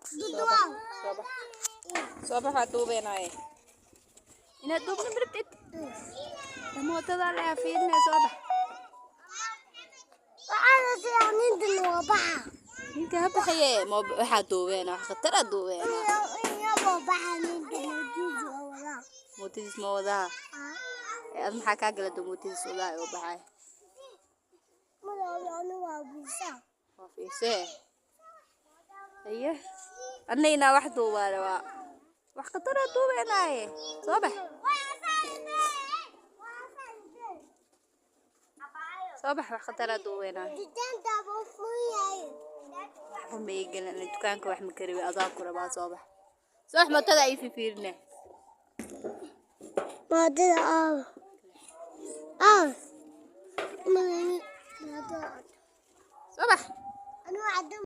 Soo bax, soo bax, waa duubeenaaye. Inaad duubna marabtid mootada le fiirine, soo bax. Ninka ha baxaye, waxaa duubeena wax khatar a duubeena. Mootadiis ma wadaa? Ad maxaa kaa gala doo mootadiis wadaa oo baxay? Waa fiirsee. Aye, anna inaa wax duubaa rabaa, wax khatar a duubeenaaye. Soo bax, soo bax, wax khatar a duubeenaaye. Waxba ma ii galan dukaanka, wax ma karibi, adaa ku rabaa. Soo bax, soo bax, mootada ii fifiirine. Mootada aaw aaw. Soo bax. Anuu caddo.